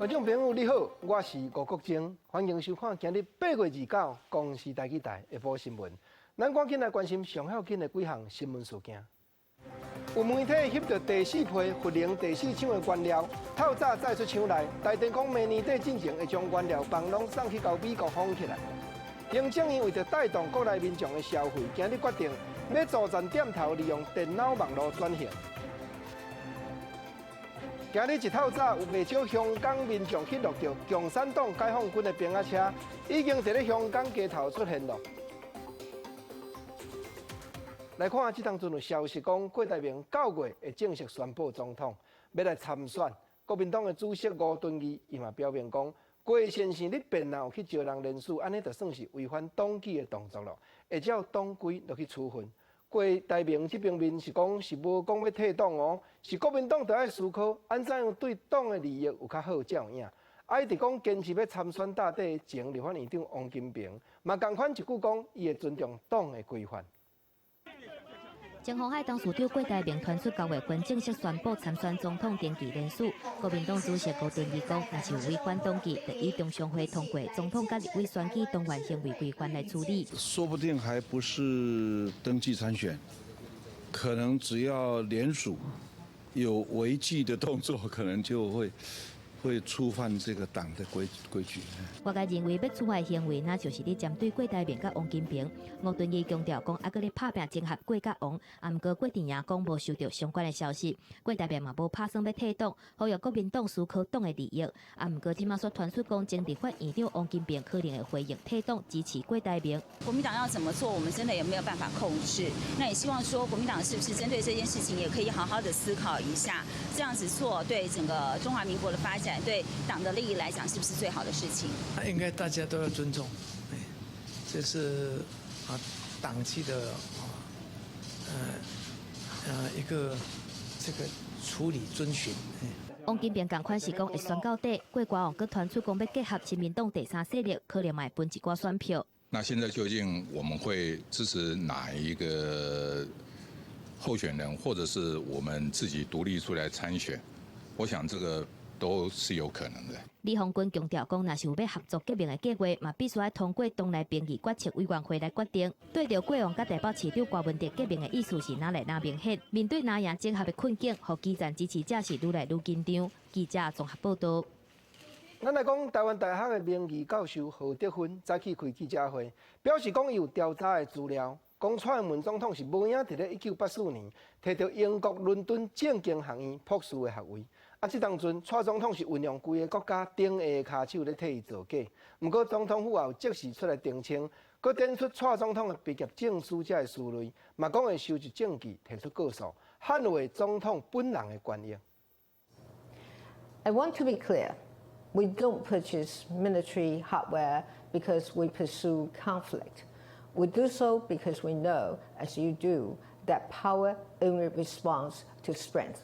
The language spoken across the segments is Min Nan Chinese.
觀眾朋友你好，我是吳國楨，歡迎收看今日8月29公視台語台下晡新聞。咱趕緊來關心上要緊的幾項新聞事件。有媒體翕著第四批福隆第四廠的原料，透早載出廠內，台電講明年底進前會將原料棒攏送去予美國封起來。行政院為著帶動國內民眾的消費，今日決定欲助站店頭利用電腦網路轉型。今日一透早，有袂少香港民眾去錄著共產黨解放軍的兵仔車，已經佇咧香港街頭出現囉。來看這當陣有消息講，郭台銘9月會正式宣布總統欲來參選。國民黨的主席吳敦義伊嘛表明講，郭先生你變鬧去招人聯署，按呢就算是違反黨紀的動作囉，會照黨規落去處分。郭台銘這邊面是講是無講欲退黨哦，是國民黨著愛思考按怎樣對黨的利益有較好才有影。啊，伊直講堅持欲參選到底的前立法院長王金平，嘛仝款一句講，伊會尊重黨的規範。前鴻海董事長郭台銘傳出9月份正式宣布參選總統登記聯署，國民黨主席吳敦義講，若是有違反黨紀，就以中常會通過總統佮立委選舉黨員行為規範來處理。說不定還不是登記參選，可能只要聯署有違紀的動作，可能就會觸犯這個黨的規矩。外界認為欲處罰行為，那就是咧針對郭台銘佮王金平。吳敦義強調講，猶閣咧拍拚整合郭佮王，啊，毋過郭陣營講無收著相關的消息。郭台銘嘛無拍算欲退黨，呼籲國民黨思考黨的利益。啊，毋過這馬煞傳出講，前立法院長王金平可能會回應退黨支持郭台銘。國民黨要怎麼做，我們真的也沒有辦法控制。那也希望說，國民黨是不是針對這件事情，也可以好好的思考一下，這樣子做對整個中華民國的發展，對黨的利益來講，是不是最好的事情？應該大家都要尊重，哎，這是啊黨紀的啊，一個這個處理遵循。王金平仝款是講會選到底，郭國王閣傳出講欲結合親民黨第三勢力，可能會分一寡選票。那現在究竟我們會支持哪一個候選人，或者是我們自己獨立出來參選？我想這個都是有可能的。李鴻鈞強調講，若是有欲合作結盟的計劃，嘛必須愛通過黨內評議決策委員會來決定。對著郭王佮台北市長柯文哲結盟的意思是哪來哪明顯？面對藍營整合的困境，予基層支持者是愈來愈緊張。記者綜合報道。咱來講，台灣大學的名譽教授何德芬早起開記者會，表示講伊有調查的資料，講蔡英文總統是無影佇咧1984年提著英國倫敦政經學院博士的學位。啊，這當陣蔡總統是運用規个國家頂下跤手咧替伊造假。毋過總統府也有即時出來澄清，閣展出蔡總統的畢業證書這个書類，嘛講會收集證據提出告訴，捍衛總統本人的權益。 I want to be clear. We don't purchase military hardware because we pursue conflict. We do so because we know, as you do, that power only responds to strength.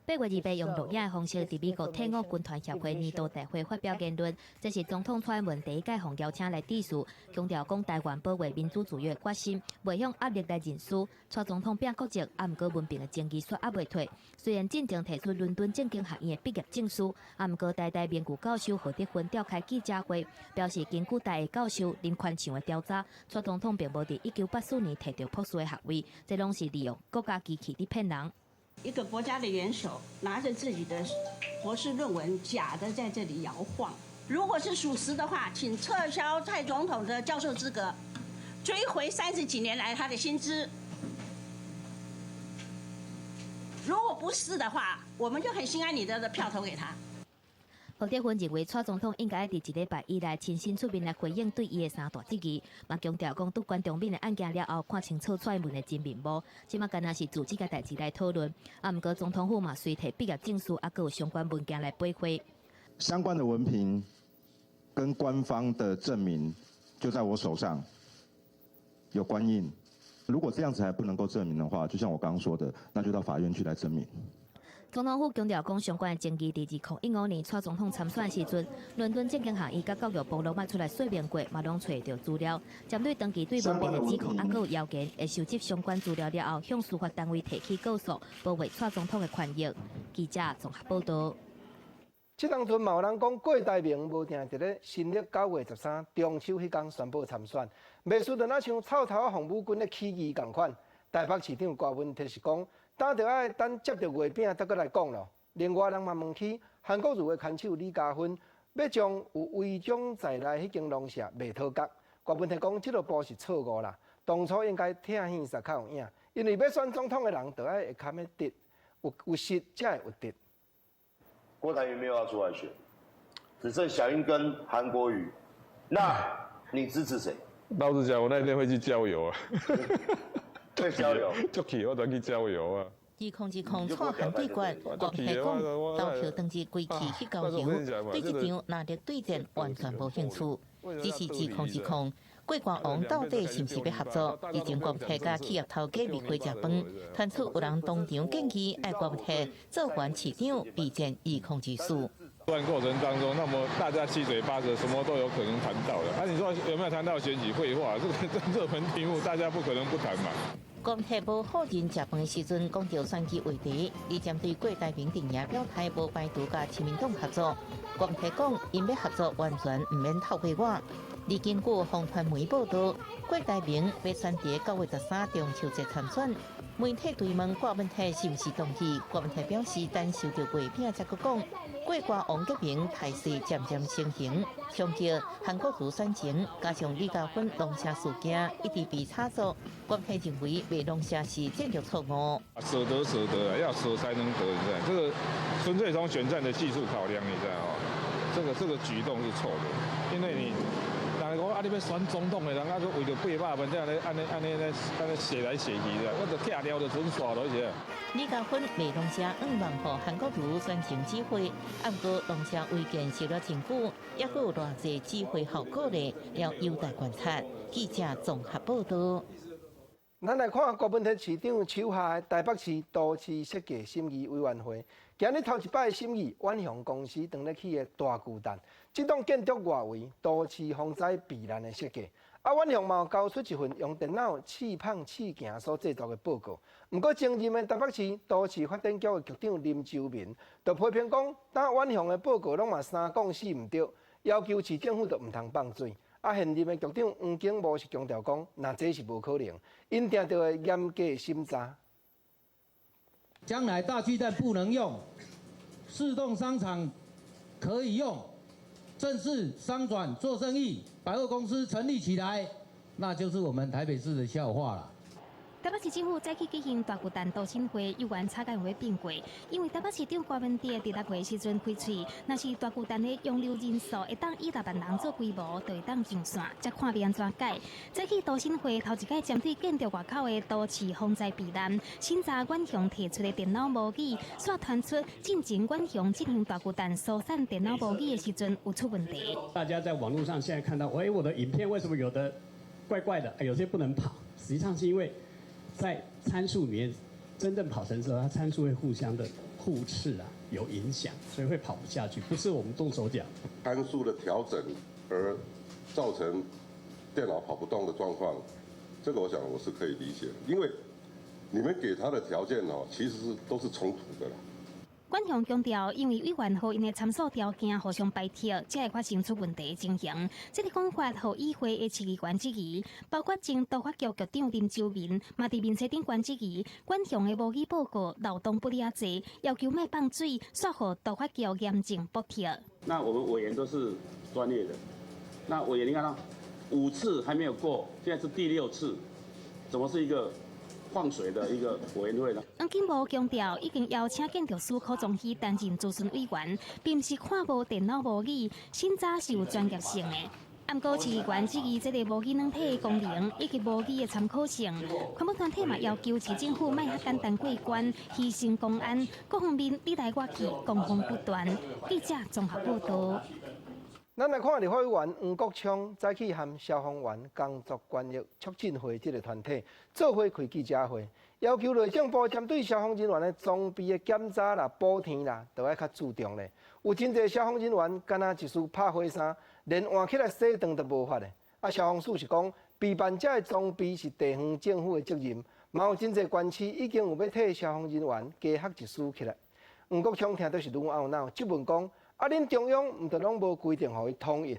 8月28用錄影的方式，佇美國退伍軍團協會年度大會發表言論。這是總統蔡英文第一擺予邀請來致辭，強調講台灣保衛民主自由的決心，袂用壓力來認輸。蔡總統拚國籍，啊，毋過文憑的爭議煞猶未退。雖然進前提出倫敦政經學院的畢業證書，啊，毋過台大名譽教授何德芬召開記者會，表示根據台大教授林寬祥的調查，蔡總統並無佇1984年提著博士的學位，這攏是利用國家機器佇騙人。一個國家的元首拿着自己的博士論文假的在這裡搖晃，如果是屬實的話，請撤銷蔡總統的教授資格，追回30幾年來他的薪資。如果不是的話，我們就很心安理得的票投給他。何德芬認為，蔡總統應該佇一禮拜以內親身出面來回應對伊的三大質疑，嘛強調講，拄關中敏的案件了後，看清楚蔡英文的真面目，這馬敢若是組織个代誌來討論。啊，毋過總統府嘛隨提畢業證書，啊，閣有相關文件來駁回。相關的文憑跟官方的證明就在我手上，有官印。如果這樣子還不能夠證明的話，就像我剛剛說的，那就到法院去來證明。總統府強調講，相關的爭議佇2015年蔡總統參選時陣，倫敦政經學院佮教育部攏捌出來說明過，嘛攏揣著資料。針對長期對文憑的指控，猶閣有謠言，會收集相關資料了後，向司法單位提起告訴，保衛蔡總統的權益。記者綜合報道。這當陣嘛有人講郭台銘無定佇咧新曆9月13中秋彼工宣布參選，袂輸就若像臭頭仔紅武軍咧起義仝款。台北市長郭文鐵是講，今著愛等接著月餅才閣來講咯。另外人嘛問起韓國瑜的牽手李嘉芬，欲將有違章在內彼間農舍賣討角。郭文鐵講，這個步是錯誤啦，當初應該拆耳才較有影，因為欲選總統的人，著愛會堪得得，有有失才會有得。郭台銘沒有要出來選，只剩小英跟韓國瑜，那你支持誰？老實講，我那天會去郊遊啊。去郊遊？出去我就去郊遊啊。2020蔡韓對決，郭台講投票當日規氣去郊遊，對這場藍綠對戰完全無興趣。只是2020郭歌王到底是毋是欲合作？以前郭台佮企業頭家未開食飯，傳出有人當場建議愛郭台做縣市長備戰2024。段過程當中，那麼大家七嘴八舌，什麼都有可能談到的。啊，你說有沒有談到選舉廢話？這個熱門題目，大家不可能不談嘛。郭台無否認食飯時陣講著選舉話題，伊針對郭台銘陣營表態無排除佮親民黨合作。郭台講，𪜶欲合作完全毋免透過我。而根據風傳媒報道，郭台銘欲選佇9月13中秋節參選。媒體追問郭文鐵是毋是同意，郭文鐵表示等收著月餅才閣講。郭歌王結盟態勢漸漸成型，衝擊韓國瑜選情，加上李嘉芬農舍事件一直被炒作，郭台認為賣農舍是戰略錯誤。捨得捨得，要捨才能得，你知道？這個純粹從選戰的技術考量，你知道？這個舉動是錯的，因為你。人講啊，你欲選總統的人啊，閣為著800萬，這樣咧按呢按呢咧按呢寫來寫去的，我就拆了就準煞落去。李嘉芬賣農舍，向望予韓國瑜選情機會，啊，毋過農舍違建燒了真久，猶閣有偌濟指揮效果咧，猶有待觀察。記者綜合報道。咱來看郭文鐵市長手下的台北市都市設計審議委員會，今日頭一擺審議遠雄公司當咧起的大巨蛋，這棟建築外圍都市防災避難的設計。啊，遠雄嘛有交出一份用電腦試放試行所製作的報告。毋過前任的台北市都市發展局的局長林周明就批評講，當遠雄的報告攏嘛三講四毋對，要求市政府就毋通放水。啊，現任的局長黃景無是強調講，若這是無可能，𪜶定著會嚴格審查。將來大巨蛋不能用，四棟商場可以用，正式商轉做生意，百貨公司成立起來，那就是我們台北市的笑話了。台北市政府早起舉行大巨蛋都審會，有關查干會變過，因為台北市長郭文鐵佇6月時陣開喙，若是大巨蛋的容留人數會當以6萬人做規模，就會當上線，才看欲按怎改。早起都審會頭一擺針對建築外口的都市防災避難審查遠雄提出的電腦模擬，煞傳出進前遠雄進行大巨蛋疏散電腦模擬的時陣有出問題。大家在網路上現在看到，喂，我的影片為什麼有的怪怪的，有些不能跑？實際上是因為在參數裡面，真正跑成時候，它參數會互相的互斥啊，有影響，所以會跑不下去。不是我們動手腳。參數的調整而造成電腦跑不動的狀況，這個我想我是可以理解的，因為你們給他的條件哦，其實是都是衝突的啦。遠雄強調，因為委員予𪜶的參數條件互相排斥，才會發生出問題的情形。這個講法，予與會的市議員質疑，包括前都發局局長林周明，嘛佇面冊頂懸質疑，遠雄的模擬報告漏洞不離濟，要求莫放水，煞予都發局嚴正駁斥。那我們委員都是專業的，那委員你看到5次還沒有過，現在是第六次，怎麼是一個放水的一個委員會呢？黃金無強調，已經邀請建築師柯宗熙擔任諮詢委員，並毋是看無電腦模擬，審查是有專業性的。毋過市議員質疑這個模擬軟體的功能以及模擬的參考性，環保團體嘛要求市政府莫遐簡單過關，犧牲公安，各方面你來我去，攻防不斷。記者綜合報道。咱來看立法委員黃國昌早起和消防員工作權益促進會這個團體做伙開記者會，要求內政部針對消防人員的裝備的檢查啦、補添啦，都愛較注重咧。有真濟消防人員敢若一絲拍火衫，連換起來洗頓都無法的。啊，消防署是講，備辦這个裝備是地方政府的責任，嘛有真濟縣市已經有欲替消防人員加學一絲起來。黃國昌聽著是愈懊惱，質問講。啊，恁中央毋著攏無規定予伊統一。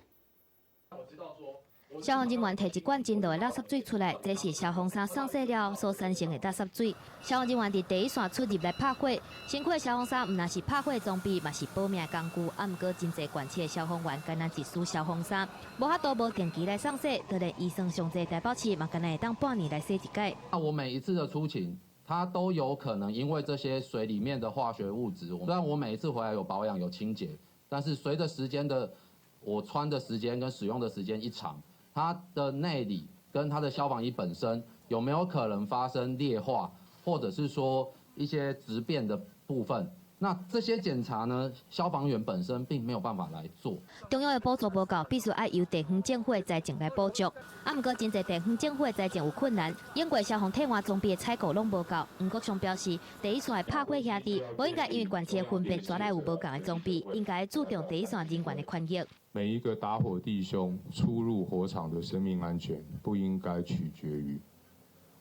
消防人員提一罐真毒的垃圾水出來，這是消防衫送洗了所產生的垃圾水。消防人員佇第一線出入來拍火，辛苦的消防衫毋但是拍火的裝備，嘛是保命的工具。啊，毋過真濟縣市的消防員，干焦一支消防衫，無法度無定期來送洗，就連預算上濟台北市嘛，干焦會當半年來洗一擺。那我每一次的出勤，它都有可能因為這些水裡面的化學物質，雖然我每一次回來有保養有清潔，但是隨着時間的我穿的時間跟使用的時間一長，它的內裡跟它的消防衣本身有沒有可能發生劣化，或者是說一些質變的部分？那這些檢查呢，消防員本身並沒有辦法來做。中央的補助無夠，必須愛由地方政府的財政來補足。啊，毋過真濟地方政府的財政有困難，英國消防替換裝備的採購攏無夠。黃國昌表示，第一線的拍火兄弟，無應該因為縣市的分別抓來有無仝的裝備，應該注重第一線人員的權益。每一個打火弟兄出入火場的生命安全，不應該取決於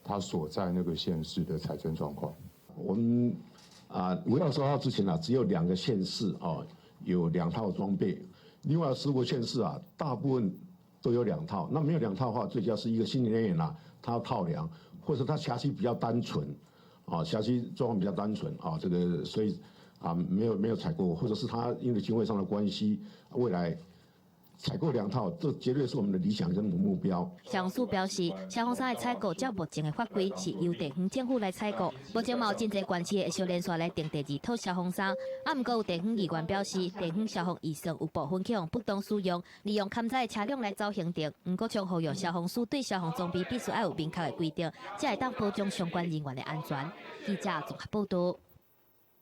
他所在那個縣市的財政狀況。我們啊，5月22號之前啊，只有兩個縣市啊有兩套裝備，另外15個縣市啊，大部分都有兩套。那沒有兩套的話，最主要是一個新人員啊，他要套量，或者他轄區比較單純，啊，轄區狀況比較單純啊，這個所以啊，沒有採購，或者是他因為經費上的關係，未來採購兩套，這絕對是我們的理想跟目標。消防署表示，消防衫的採購照目前的法規是由地方政府來採購，目前嘛有真濟縣市會小連續來訂第二套消防衫。啊，毋過有地方議員表示，地方消防預算有部分去予不當使用，利用勘災的車輛來走行程。黃國昌呼籲消防署對消防裝備必須愛有明確的規定，才會當保障相關人員的安全。記者綜合報道。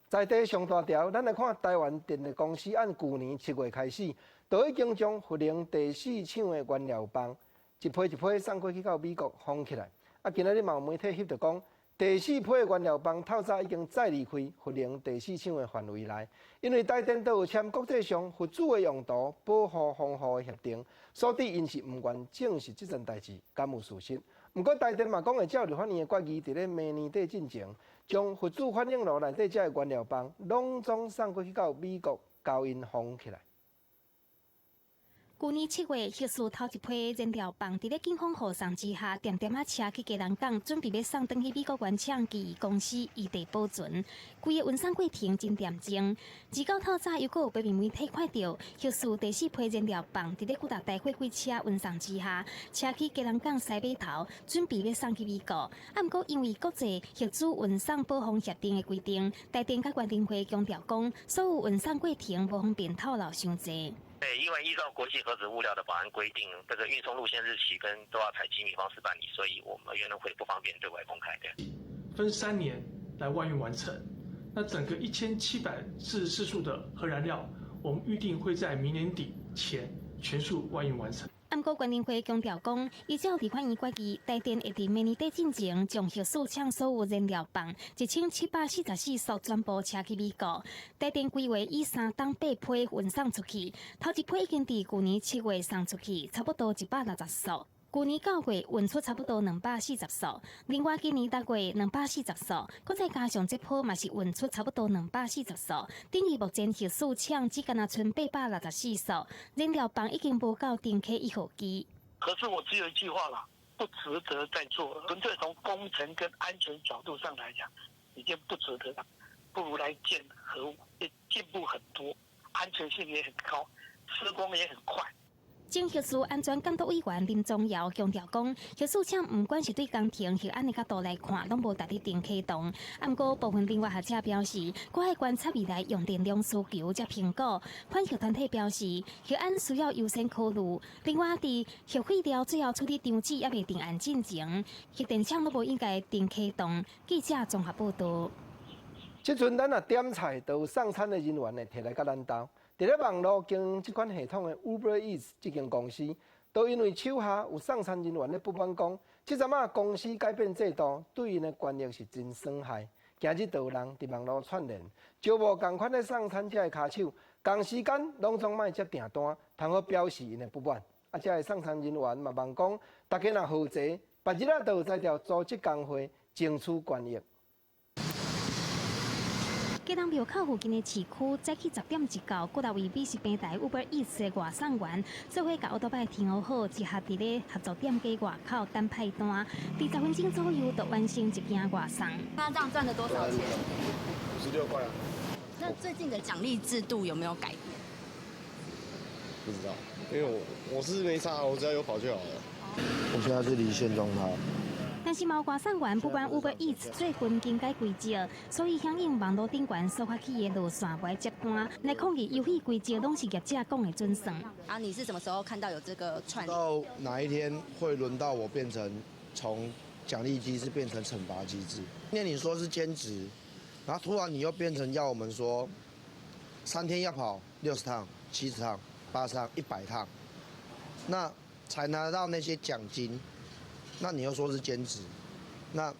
在地上大條，咱來看台灣電力公司按舊年7月開始，就已經將核能第四廠的原料棒一批一批送過去到美國封起來。啊，今仔日嘛有媒體翕著講，第四批的原料棒透早已經載離開核能第四廠的範圍內，因為台電都有簽國際上核子的用途保護防護的協定，所以𪜶是毋願證實這件代誌敢有事實。毋過台電嘛講會照立法院的決議，佇咧明年底進前，將核子反應爐內底這个原料棒攏總送過去到美國，交𪜶封起來。舊年7月，核四頭一批燃料棒佇咧警方護送之下，恬恬仔車去基隆港，準備欲送轉去美國原廠基公司異地保存。規个運送過程真恬靜。而到透早，猶閣有平面媒體看著核四第四批燃料棒佇咧九大台貨櫃車運送之下，車去基隆港西碼頭，準備欲送去美國。啊，毋過因為國際核子運送保護協定的規定，台電佮原能會強調講，所有運送過程無方便透露傷濟。對，因為依照國際核子物料的保安規定，這個運送路線日期跟都要採機密方式辦理，所以我們原能會不方便對外公開的。分3年來外運完成，那整個1744束的核燃料，我們預定會在明年底前全數外運完成。毋過，原能會強調講，依照立法院決議，台電會佇明年底進前，將核四廠所有燃料棒1744束全部車去美國。台電規劃以3冬8批運送出去，頭一批已經佇舊年7月送出去，差不多160束。舊年9月運出差不多240束，另外今年6月240束，閣再加上這波嘛是運出差不多240束，等於目前核四廠只干焦賰864束燃料棒已經無夠重啟一號機。可是我只有一句話啦，不值得再做了。純粹從工程跟安全角度上來講，已經不值得了，不如來建核武，也進步很多，安全性也很高，施工也很快。前核四安全監督委員林宗堯強調講，核四廠毋管是對工程核安的角度來看，攏無值得重啟動。啊，毋過部分能源學者表示，閣愛觀察未來用電量需求才評估。反核團體表示，核安需要優先考慮。另外，佇核廢料最後處理裝置猶未定案進前，核電廠攏無應該重啟動。記者綜合報道。這陣咱若點菜，就有送餐的人員會提來佮咱兜。佇咧網路經營這款系統的 Uber Eats 這間公司，都因為手下有送餐人員咧不滿講，這陣仔公司改變制度，對𪜶的權益是真損害。今日就有人佇網路串聯，招募仝款咧送餐者的跤手，仝時間攏總莫接訂單，通好表示𪜶的不滿。啊，這个送餐人員嘛望講，大家若合齊，別日仔就有才調組織工會，爭取權益。基隆廟口附近的市區，早起10點一到，幾若位美食平台 Uber Eats 的外送員，做伙共歐多擺停好，集合佇咧合作店家外口等派單。20分鐘左右就完成一件外送。那這樣賺了多少錢？ 56塊啊。那最近的獎勵制度有沒有改變？不知道，因為我是沒差，我只要有跑就好了。我現在是離線狀態。但是嘛有外送員不滿 Uber Eats 最近更改規則，所以響應網路頂懸所發起的路線無愛接單，來抗議遊戲規則攏是業者講的準算。啊，你是什麼時候看到有這個串聯？到哪一天會輪到我變成從獎勵機制變成懲罰機制？因為你說是兼職，然後突然你又變成要我們說3天要跑60趟、70趟、80趟、100趟，那才拿到那些獎金。那你又說是兼職，那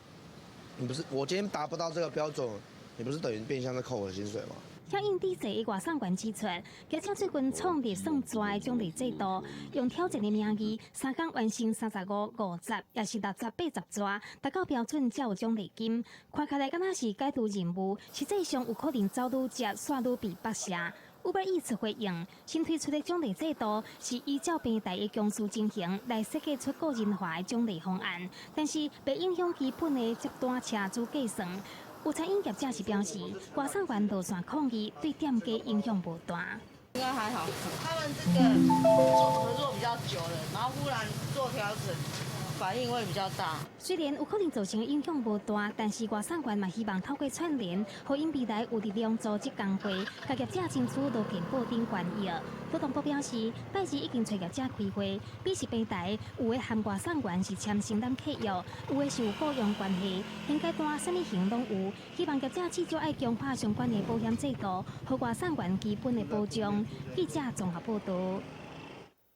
你不是我今天達不到這個標準，你不是等於變相在扣我的薪水嗎？響應抵制的外送員指出，業者最近創立算跩的獎勵制度，用挑戰的名義，3工完成35、50，抑是60、80跩，達到標準才有獎勵金。看起來敢若是解除任務，實際上有可能走愈捷，煞愈被剝削。Uber Eats 回應，新推出的獎勵制度是依照平台的公司情形來設計出個人化的獎勵方案，但是袂影響基本的接單車資計算。有餐飲業者是表示，外送員路線抗議對店家影響無大。應該還好，他們這個做合作比較久了，然後忽然做調整，反應會比較大。雖然有可能造成影響無大，但是外送員嘛希望透過串聯，予𪜶未來有力量組織工會，共業者爭取勞健保等權益。勞動部表示，拜二已經揣業者開會，美食平台有的和外送員是簽承攬契約，有的是有僱傭關係，現階段啥物型攏有，希望業者至少愛強化相關的保險制度，予外送員基本的保障。記者綜合報導。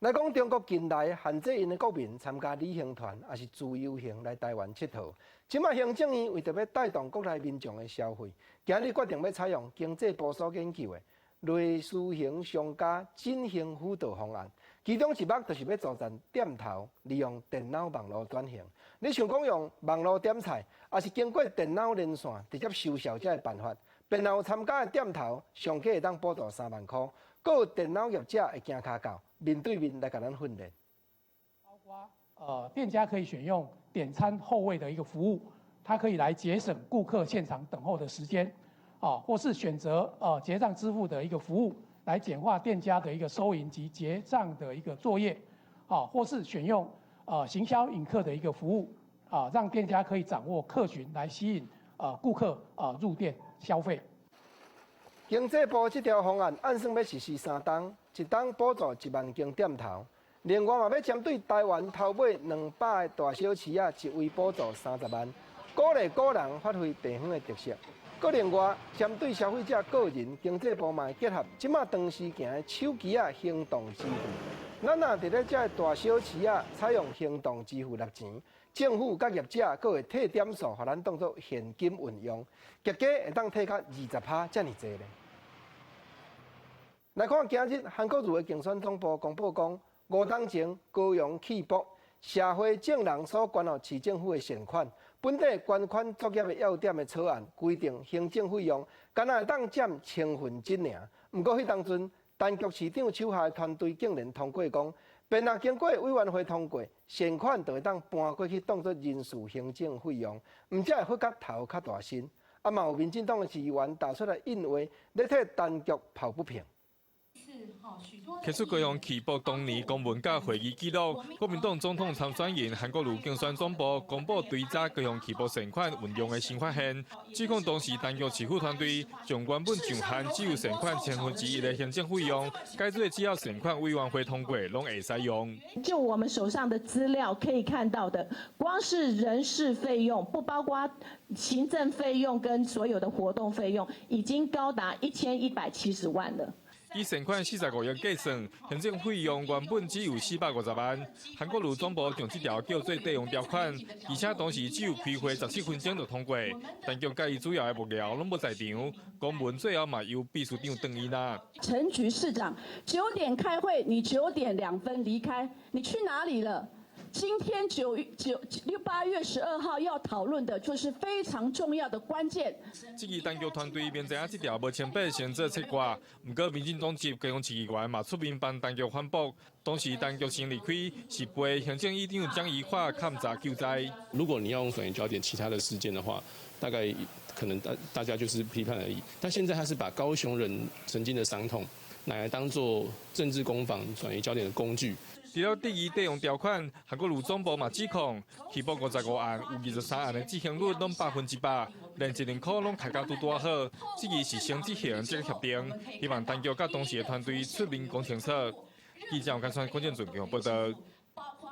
來講，中國近來限制𪜶的國民參加旅行團，抑是自由行來台灣𨑨迌。這擺行政院為著欲帶動國內民眾的消費，今日決定欲採用經濟部所研究的類似型商家振興輔導方案，其中一目就是欲組成店頭利用電腦網路轉型。你想講用網路點菜，抑是經過電腦連線直接收數這个辦法，便有參加的店頭上懸會當補助3萬箍，閣有電腦業者會行跤到面對面來共咱訓練。包括店家可以選用點餐候位的一個服務，它可以來節省顧客現場等候的時間，啊，或是選擇結帳支付的一個服務，來簡化店家的一個收銀及結帳的一個作業，啊，或是選用行銷引客的一個服務，啊，讓店家可以掌握客群來吸引顧客入店消費。經濟部這條方案按算欲實施3冬，一冬補助1萬間店頭，另外嘛欲針對台灣頭尾200个大小市仔，一位補助30萬，鼓勵個人發揮地方的特色。閣另外，針對消費者個人，經濟部嘛會結合這馬當時行的手機仔行動支付。咱若佇咧這个大小市仔採用行動支付納錢，政府佮業者閣會退點數，予咱當做現金運用，結果會當退較20%遮爾濟咧。來看今日韓國瑜的競選總部公布講，5冬前高雄棄保社會證人所捐予市政府的善款，本底捐款作業的要點的草案規定，行政費用干焦會當佔千分之爾。毋過彼當陣，陳菊市長手下的團隊竟然通過講，便若經過委員會通過，善款就會當搬過去當做人事行政費用，毋才會發覺頭較大身。啊，嘛有民進黨的市議員打出來應話，咧替陳菊抱不平。提出高雄棄保當年公文佮會議記錄，國民黨總統參選人韓國瑜競選總部公布追查高雄棄保善款運用的新發現，指控當時陳菊市府團隊將原本上限只有善款1/1000的行政費用，改做只要善款委員會通過，攏會使用。就我們手上的資料可以看到的，光是人事費用，不包括行政費用跟所有的活動費用，已經高達1170萬了。以善款45億計算，行政費用原本只有450萬。韓國瑜總部將這條叫做借用條款，而且當時只有開會17分鐘就通過。陳菊佮伊主要的幕僚攏無在場，公文最後嘛由秘書長轉伊啦。陳菊市長9點開會，你9點2分離開，你去哪裡了？今天9、9、6、8月12號要討論的，就是非常重要的關鍵。這個當局團隊明知影這條無清白先做切割，毋過民進黨籍高雄市議員嘛出面幫當局反駁。當時當局先離開，是陪行政院長蔣宜華勘查救災。如果你要用轉移焦點其他的事件的話，大概可能大家就是批判而已。但現在他是把高雄人曾經的傷痛，拿來當做政治攻防轉移焦點的工具。除了第二短用條款，韓國瑜總部嘛指控，棄保55案有23案的執行率攏100%，連一年課攏開甲拄拄好，這個是先執行這個協定，希望當局佮當時的團隊出面講清楚。記者黃川、郭建俊報道。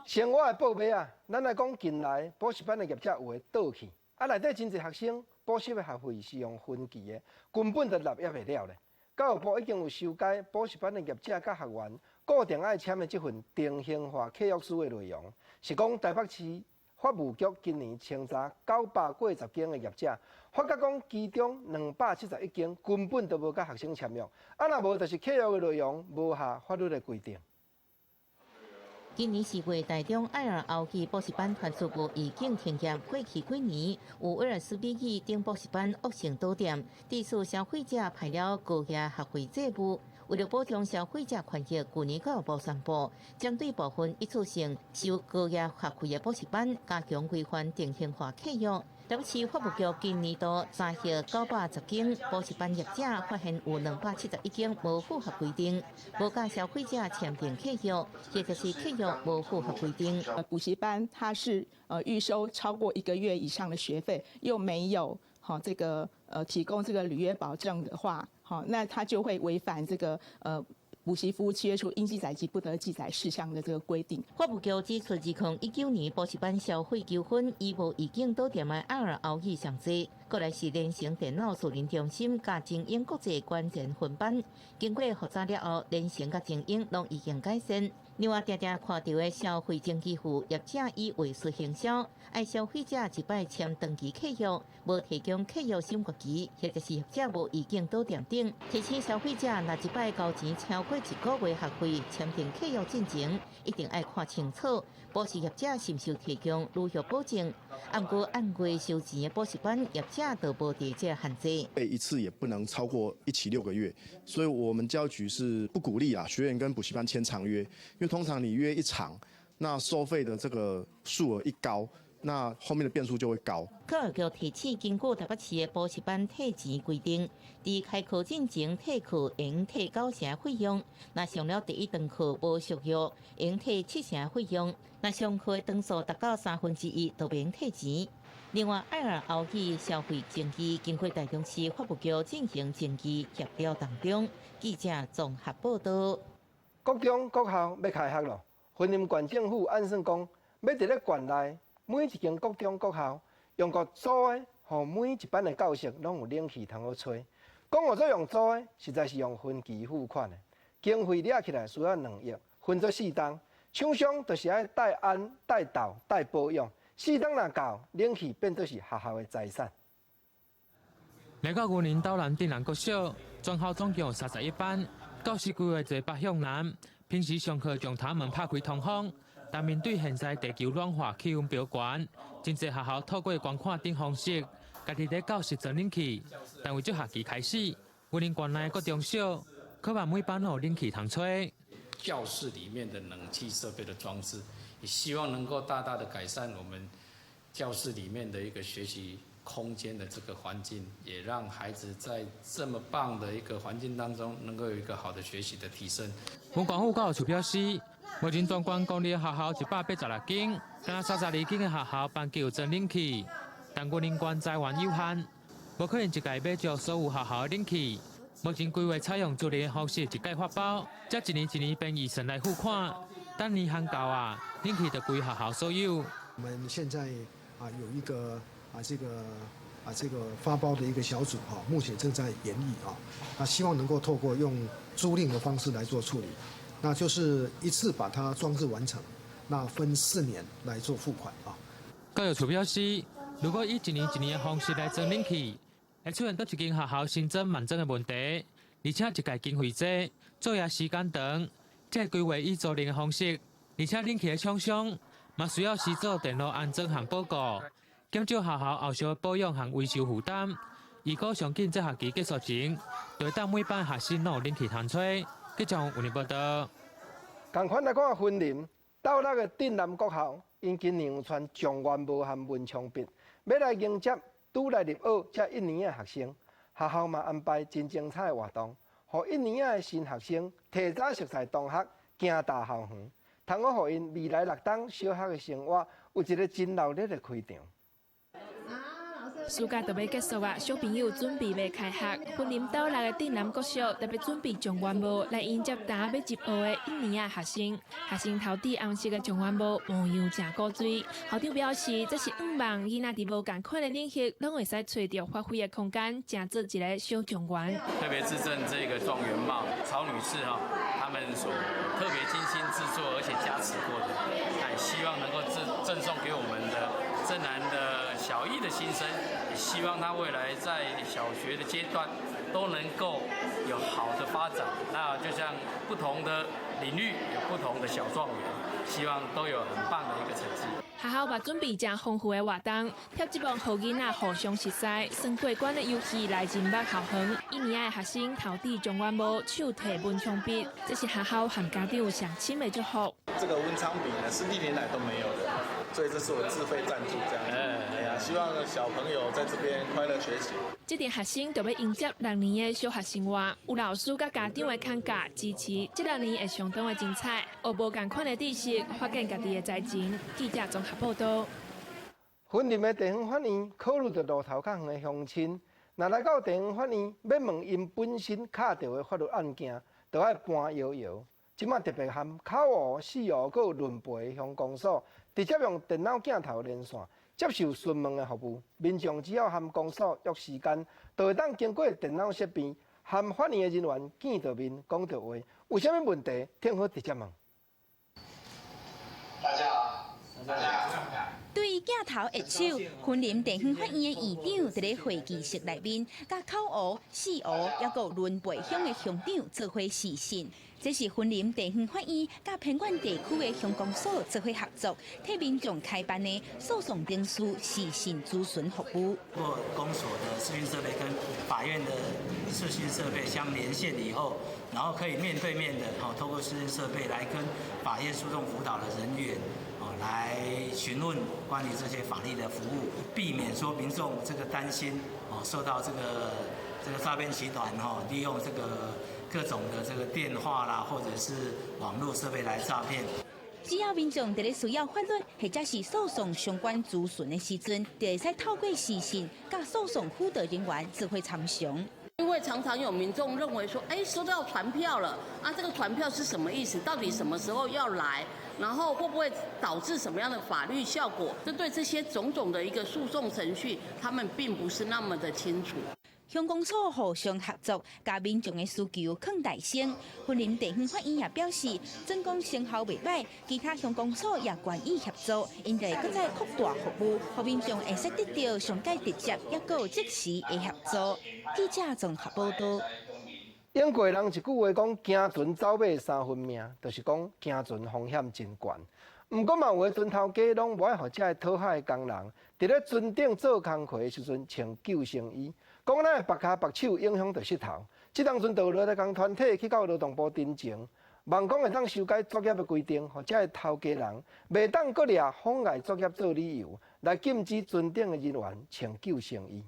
生活的報尾啊，咱來講近來補習班的業者有的倒去，啊內底真濟學生補習的學費是用分期的，根本就納也袂了咧。教育部已經有修改補習班的業者佮學員固定愛簽的這份定型化契約書的內容，是講台北市法務局今年清查9過10間的業者，發覺講其中271間根本都無佮學生簽約，啊若無就是契約的內容無合法律的規定。今年4月，台中愛爾歐語補習班傳出無預警停業，過去幾年有威爾斯美語等補習班惡性倒店，致使消費者排了高額學費債務。為了保障消費者權益，去年教育部宣布，針對部分一次性收高額學費的補習班，加強規範定型化契約。台北市法務局今年度查核910間補習班業者，發現有271間無符合規定，無佮消費者簽訂契約，或者是契約無符合規定。補習班它是預收超過一個月以上的學費，又沒有好這個提供這個履約保證的話，好，那他就會違反這個補習服務契約書應記載及不得記載事項的這個規定。法務局指出，2019年補習班消費糾紛以無預警倒店的愛爾歐語上濟，過來是聯成電腦素人中心佮精英國際關鍵分班，經過複查了後，聯成佮精英攏已經改善。另外，定定看著的消費前期付業者以話術行銷，愛消費者一擺簽長期契約，無提供契約審閱期，或者是業者無預警倒店等，提醒消費者若一擺交錢超過一個月學費，簽訂契約進前，一定愛看清楚，補習業者是毋是有提供履約保證。毋過按月收錢的補習班業者就無佇這個限制。一次也不能超過一期6個月，所以我們教育局是不鼓勵啊學員跟補習班簽長約，因為通常你約一長，那收費的這個數額一高，那後面的變數就會高。教育局提醒，根據台北市的補習班退錢規定，佇開課進前退課會退九成費用，若上了第一堂課無續約，會退七成費用；若上課的堂數達到1/3，就免退錢。另外，愛爾歐語消費爭議經過台中市法務局進行爭議協調當中，記者綜合報道。國中國校欲開學囉，雲林縣政府按算講，欲佇咧縣內每一間國中國校用閣租的，予每一班的教室攏有冷氣通好吹。講號做用租的，實在是用分期付款的，經費掠起來需要2億，分做四冬。廠商就是愛代安、代鬥、代保養，四冬若到，冷氣變做是學校的財產。來到雲林斗南鎮南國小，全校總共31班，教室規劃坐北向南，平時上課將窗門拍開通風。但面對現在地球暖化、氣溫飆懸，真濟學校透過觀看等方式，家己佇教室裝冷氣。但為這學期開始，雲林縣內國中小，渴望每班有冷氣通吹。教室裡面的冷氣設備的裝置，也希望能夠大大的改善我們教室裡面的一個學習空間的這個環境，也讓孩子在這麼棒的一個環境當中，能夠有一個好的學習的提升。文管府教育處表示，目前全縣公立學校186間，敢若32間的學校班級有裝冷氣，但雲林縣資源有限，無可能一屆買足所有學校的冷氣。目前規劃採用租賃的方式，一概發包，才一年一年憑預算來付款。等年限到啊，冷氣就歸學校所有。我們現在啊有一個啊這個發包的一個小組哈，目前正在研議啊，那希望能夠透過用租賃的方式來做處理，那就是一次把它裝置完成，那分4年來做付款啊。教育處表示，如果以一年一年的方式來裝冷氣，會出現佗一間學校新增萬裝的問題，而且一屆經費濟，作業時間長，這個規劃以租賃的方式，而且冷氣的廠商嘛需要施做電路安裝和報告，減少學校後續保養和維修負擔。預估上緊這學期結束前，就會當每班學生攏有冷氣通吹。記者有報道。仝款來看雲林斗六的鎮南國校，𪜶今年有穿狀元帽和文昌筆，欲來迎接拄來入學這一年的學生。學校嘛安排真精彩的活動，予一年的新學生提早熟似同學，行踏校園，通好予𪜶未來六冬小學的生活有一個真熱鬧的開場。暑假就欲結束啊，小朋友準備欲開學。雲林斗六的鎮南國小特別準備狀元帽來迎接今欲入學的一年仔學生。學生頭戴紅色的狀元帽，模樣誠古錐。校長表示，這是向望囡仔佇無仝款的領域，攏會使揣著發揮的空間，成做一个小狀元。特別致贈這個狀元帽，曹女士哈，他們所特別精心製作而且加持過的，哎，希望能夠贈送給我們的鎮南的小一的新生。希望他未來在小學的階段都能夠有好的發展。那就像不同的領域有不同的小狀元，希望都有很棒的一個成績。學校嘛準備誠豐富的活動，貼節目予囡仔互相熟似，算過關的遊戲來認捌校園。一年的學生頭戴狀元帽，手提文昌筆，這是學校和家長上親的祝福。這個文昌筆呢，是歷年來都沒有的，所以這是我自費贊助這樣子。哎呀，希望小朋友在這邊快樂學習。這陣學生就欲迎接六年的小學生活，有老師佮家長的肯教支持，這六年會相當的精彩。學無仝款的知識，發現家己的才情。記者綜合報道。雲林的地方法院考慮著路頭較遠的鄉親，若來到地方法院，欲問𪜶本身敲著的法律案件，就愛搬搖搖。這馬特別和口湖、四湖閣有崙背鄉公所，直接用電腦鏡頭連線接受詢問的服務。民眾只要和公所約時間，就會當經過電腦設備和法院的人員見著面講著話，有啥物問題，聽好直接問。大家好，大家好。對鏡頭握手，雲林地方法院的院長佇咧會議室內面，佮口湖、四湖猶閣崙背鄉的鄉長做伙視訊。這是雲林地方法院佮偏遠地區的鄉公所做伙合作，替民眾開辦的訴訟程序視訊諮詢服務。透過公所的視訊設備跟法院的視訊設備相連線以後，然後可以面對面的，透過視訊設備來跟法院訴訟輔導的人員，來詢問關於這些法律的服務，避免說民眾這個擔心，受到這個詐騙集團利用這個各種的這個電話啦，或者是網絡設備來詐騙。只要民眾佇咧需要法律或者是訴訟相關諮詢的時陣，就會使透過視訊佮訴訟輔導人員做伙參詳。因為常常有民眾認為說，哎，收到傳票了，啊，這個傳票是什麼意思？到底什麼時候要來？然後會不會導致什麼樣的法律效果？這對這些種種的一個訴訟程序，他們並不是那麼的清楚。鄉公所互相合作，共民眾的需求囥大先。雲林地方法院也表示，總公成效袂䆀，其他鄉公所也願意協助，𪜶會閣再擴大服務，予民眾會使得著上蓋直接，猶閣即時的協助。記者綜合報道。英國人一句話講：行船走馬三分命，就是講行船風險真懸。毋過嘛，有的船頭家攏無愛予這个討海的工人，佇咧船頂做工課的時陣穿救生衣，講咱的縛跤縛手影響著膝頭。這當陣就有勞工團體去到勞動部陳情，望講會當修改作業的規定，予這个頭家人袂當閣掠妨礙作業做理由，來禁止船頂的人員穿救生衣。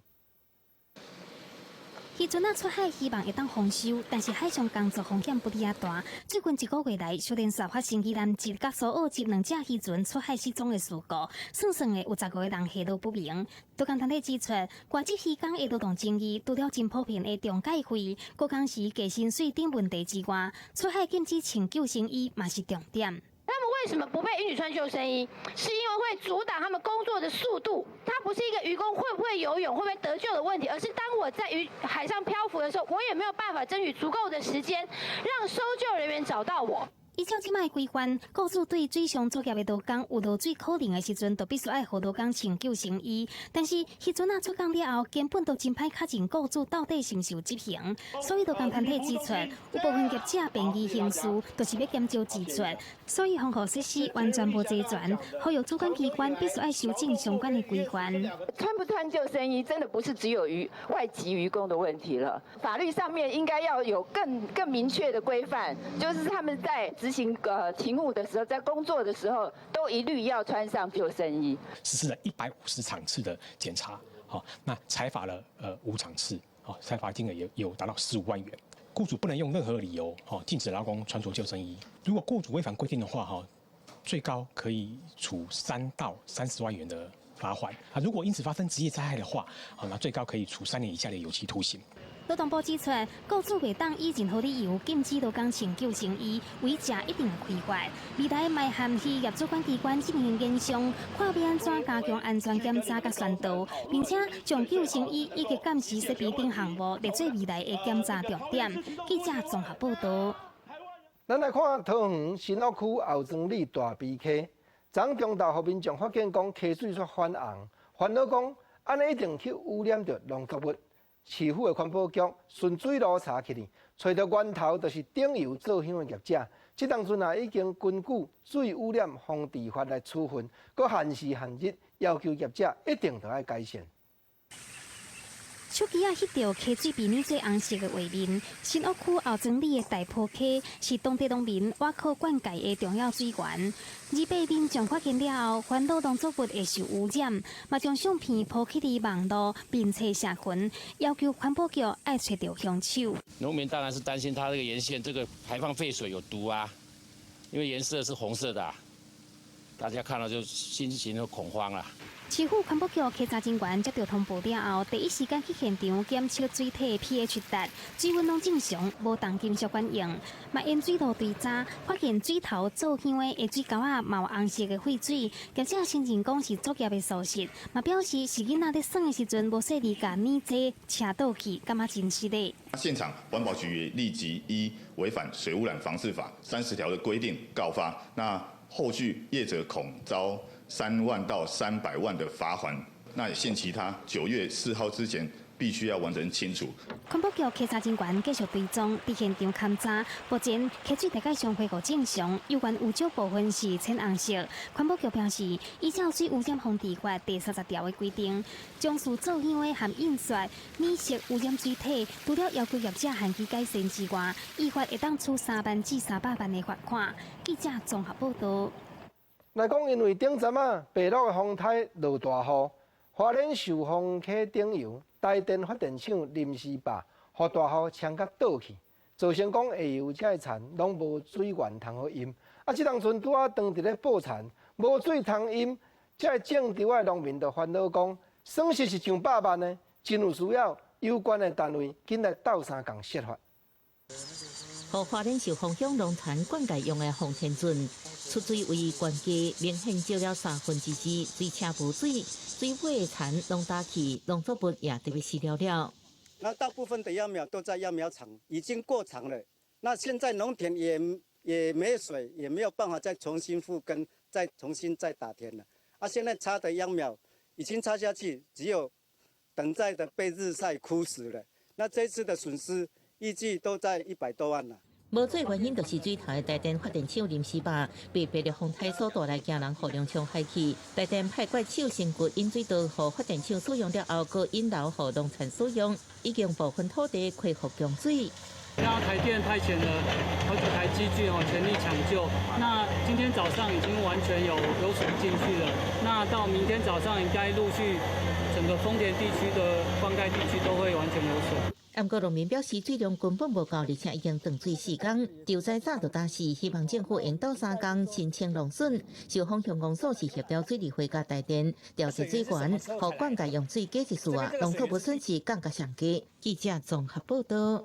漁船仔出海，希望會當豐收，但是海上工作風險不離仔大。最近一個月來，小連續發生宜蘭籍佮蘇澳籍兩隻漁船出海失蹤的事故，算算的有15個人下落不明。勞工團體指出，外籍漁工的勞動爭議，除了真普遍的中介費、高工時、低薪水等問題之外，出海禁止穿救生衣嘛是重點。他們為什麼不被允許穿救生衣？是因為會阻擋他們工作的速度。它不是一個漁工會不會游泳、會不會得救的問題，而是當我在魚海上漂浮的時候，我也沒有辦法爭取足夠的時間，讓搜救人員找到我。依照這擺規範，雇主對水上作業的勞工有落水可能的時陣，就必須愛予勞工穿救生衣。但是，彼陣仔出工了後，根本都真歹確認雇主到底是毋是有執行。所以，勞工團體指出，有部分業者便宜行事，就是欲減少支出。所以，防護設施完全無齊全，呼籲主管機關必須愛修正相關的規範。穿不穿救生衣，真的不是只有漁外籍漁工的問題了。法律上面應該要有更明確的規範，就是他們在執行勤務的時候，在工作的時候，都一律要穿上救生衣。實施了150場次的檢查，好，那裁罰了5場次，好，裁罰金額也有達到15萬元。雇主不能用任何理由，禁止勞工穿着救生衣。如果雇主違反規定的話，最高可以處3到30萬元的罰款。啊，如果因此發生職業災害的話，好，那最高可以處3年以下的有期徒刑。勞動部指出，雇主袂當以任何理由禁止勞工穿救生衣，違者一定會開罰。未來嘛函漁業主管機關進行研商，看欲按怎加強安全檢查佮宣導，並且將救生衣以及監視設備等項目列做未來的檢查重點。記者綜合報導。咱來看桃園新屋區後莊里大埤溪，昨中晝予民眾發現講溪水煞反紅，煩惱講按呢一定去污染著農作物。市府的環保局循水路查起去，揣著源頭就是頂油做香的業者。這當陣啊，已經根據水污染防治法來處分，閣限時限日要求業者一定著愛改善。手機仔翕著溪水變做紅色的畫面，新屋區後莊里的大坡溪是當地農民倚靠灌溉的重要水源。28民眾發現了後，煩惱農作物會受污染，嘛將相片 po 去佇網路面冊社群，要求環保局愛揣著兇手。農民當然是擔心他這個沿線這個排放廢水有毒啊，因為顏色是紅色的啊，大家看到就心情都恐慌啦。市府環保局稽查人員接到通報了後，第一時間去現場檢測水體 pH 值，水溫攏正常，無重金屬反應。嘛沿水路追查，發現水頭做香的下水溝仔嘛有紅色的廢水，業者承認講是作業的疏失，嘛表示是囡仔咧耍的時陣無細膩共乳劑車倒去，感覺真失禮。現場環保局也立即依違反水污染防治法30條的規定告發，那後續業者恐遭3萬到300萬的罰鍰，那也限期他9月4號之前必須要完成清除。環保局稽查人員繼續追蹤，佇現場勘查，目前溪水大概上恢復正常，猶原有少部分是淺紅色。環保局表示，依照水污染防治法第30條的規定，從事做香的和印刷、染色污染水體，除了要求業者限期改善之外，依法會當處3萬至300萬的罰款。記者綜合報導。來講，因為頂陣仔白鷺的風颱落大雨，花蓮壽豐溪頂游台電發電廠臨時壩，予大雨沖甲倒去，造成講下游這个田攏無水源通好淹。啊，這當陣拄仔當佇咧報田，無水通淹，這个種稻的農民就煩惱講，損失是上百萬的，真有需要有關的單位緊來鬥相共設法。予花蓮壽豐鄉農田灌溉用的鳳田圳出水位懸低，明顯少了2/3，水車無水，水尾的田攏焦去，農作物也特別死了了。那大部分的秧苗都在秧苗場，已經過長了。那現在農田也沒水，也沒有辦法再重新復耕，再重新再打田了。啊，現在插的秧苗已經插下去，只有等待的被日曬枯死了。那這次的損失預計都在100多萬了。無水原因就是水頭的台電發電廠臨時壩被白鹿風颱所帶來驚人雨量沖海去，台電派怪手升骨引水道予發電廠使用了後，閣引流予農田使用，已經部分土地恢復供水。那台電派遣了好幾台機具哦，全力搶救。那今天早上已經完全有水進去了。那到明天早上應該陸續整個豐田地區的灌溉地區都會完全有水。毋過農民表示水量根本無夠，而且已經斷水4工，就在早就焦死，希望政府用鬥相共申請農損。壽豐鄉公所是協調水利會佮台電調節水源，予灌溉用水解決數啊，農作物損失降甲上低。記者綜合報道。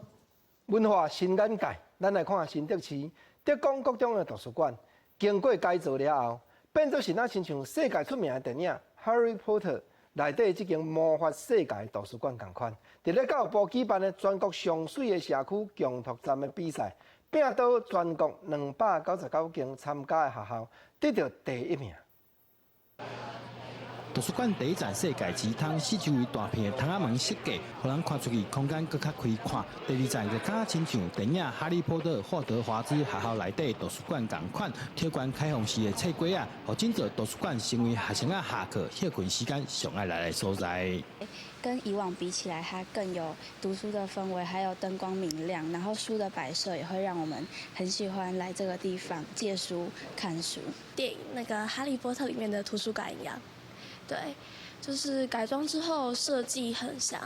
文化新眼界，咱來看新竹市德光國中的圖書館，經過改造了後，變做是若親像世界出名的電影《Harry Potter》內底這間魔法世界圖書館仝款。佇咧教育部舉辦的全國上媠的社區共讀站的比賽，拚倒全國299間參加的學校，得著第一名。圖書館第一層世界之窗，四周圍大片的窗仔門設計，予人看出去空間閣較開闊。第二層就敢親像電影《哈利波特》霍格華茲學校內底圖書館仝款，挑懸開放式的冊櫃仔，予整座圖書館成為學生仔下課歇睏時間上愛來的所在。跟以往比起來，它更有讀書的氛圍，還有燈光明亮，然後書的擺設也會讓我們很喜歡來這個地方借書看書。電影那個《哈利波特》裡面的圖書館一樣。對，就是改裝之後設計很像，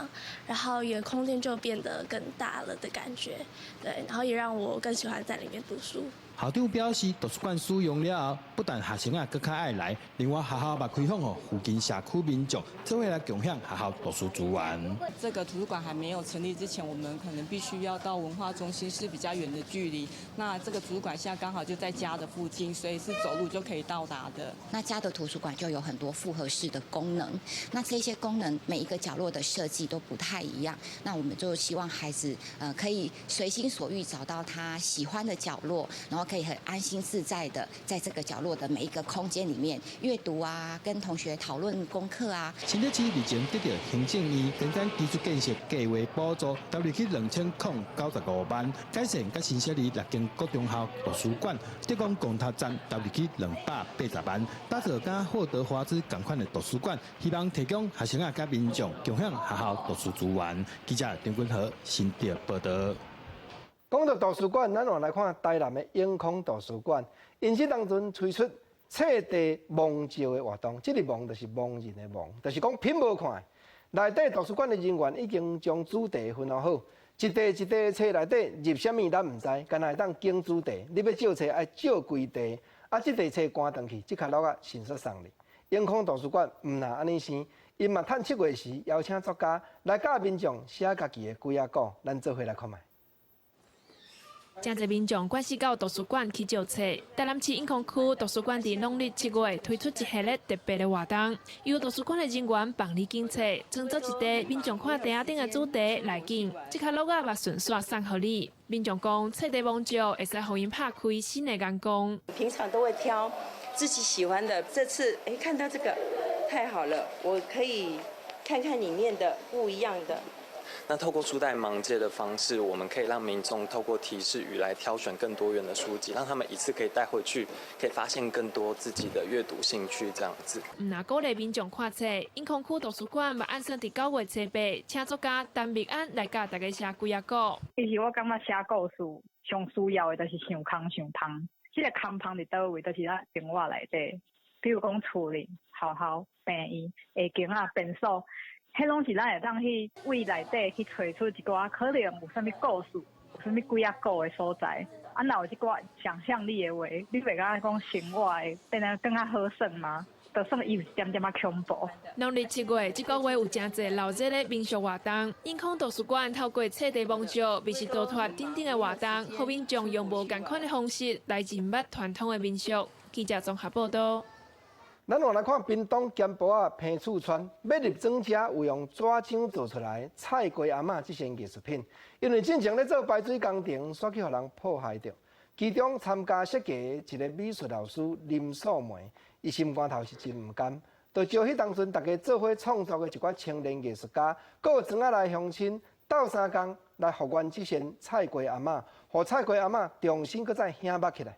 然後也空間就變得更大了的感覺。對，然後也讓我更喜歡在裡面讀書。校長表示，圖書館使用了後，不但學生仔閣較愛來，另外學校嘛開放予附近社區民眾，做伙來共享學校圖書資源。這個圖書館還沒有成立之前，我們可能必須要到文化中心，是比較遠的距離。那這個圖書館現在剛好就在家的附近，所以是走路就可以到達的。那家的圖書館就有很多複合式的功能，那這些功能每一個角落的設計都不太一樣。那我們就希望孩子可以隨心所欲找到他喜歡的角落，然後可以很安心自在的在這個角落的每一個空間裡面閱讀啊，跟同學討論功課啊。新竹市日前得著行政院增加基礎建設計劃補助，投入去2095萬，改善佮新設立六間國中校圖書館，德光公塔站投入去280萬，打造佮霍格華茲仝款的圖書館，希望提供學生仔佮民眾共享學校圖書資源。記者張君和新竹報導。講到圖書館，咱換來看台南的永康圖書館，𪜶這當陣推出冊地盲借的活動，這个盲就是盲人的盲，就是講翄無看。內底圖書館的人員已經將主題分好，一塊一塊冊內底入啥物咱毋知，干焦會當揀主題。你欲借冊愛借幾塊，啊，這塊冊搬轉去，這跤橐仔迅速送你。永康圖書館毋若按呢生，𪜶嘛趁7月時邀請作家來教民眾寫家己的鬼仔故，咱做伙來看覓。誠濟民眾趕時到圖書館去借冊。台南市永康區圖書館佇農曆7月推出一系列特別的活動，由圖書館的人員幫你揀冊，創作一塊民眾看袋仔頂的主題來揀，這跤橐仔嘛順紲送予你。民眾講，冊地盲借會使予𪜶拍開新的眼光。平常都會挑自己喜歡的，這次哎看到這個太好了，我可以看看裡面的不一樣的。那透過書袋盲借的方式，我們可以讓民眾透過提示語來挑選更多元的書籍，讓他們一次可以帶回去，可以發現更多自己的閱讀興趣。這樣子。毋若鼓勵民眾看冊，永康區圖書館嘛按算佇9月初8，請作家陳密安來教大家寫鬼仔故。其實我感覺寫故事上需要的就是想空想芳，這个空芳佇佗位，就是咱生活內底，比如講厝裡、學校、病院、下間仔、便所。彼攏是咱會當去位內底去揣出一寡可能有啥物故事、有啥物鬼仔故的所在。啊，若有這寡想象力的話，你袂感覺講生活會變得更較好耍嗎？就算伊有一點點仔恐怖。農曆7月，這個月有誠濟鬧熱的民俗活動。永康圖書館透過冊地盲借、密室逃脫等等的活動，予民眾用無仝款的方式來認捌傳統的民俗。記者綜合報導。咱換來看屏東兼埔仔彭厝村，欲入庄遮有用紙漿做出來菜雞阿嬤這件藝術品，因為進前咧做排水工程，煞去予人破壞著。其中參加設計的一个美術老師林素梅，伊心肝頭是真毋甘，就招彼當陣大家做伙創作的一寡青年藝術家，閣有莊仔內鄉親鬥相共來復原這件菜雞阿嬤，予菜雞阿嬤重新閣再顯目起來。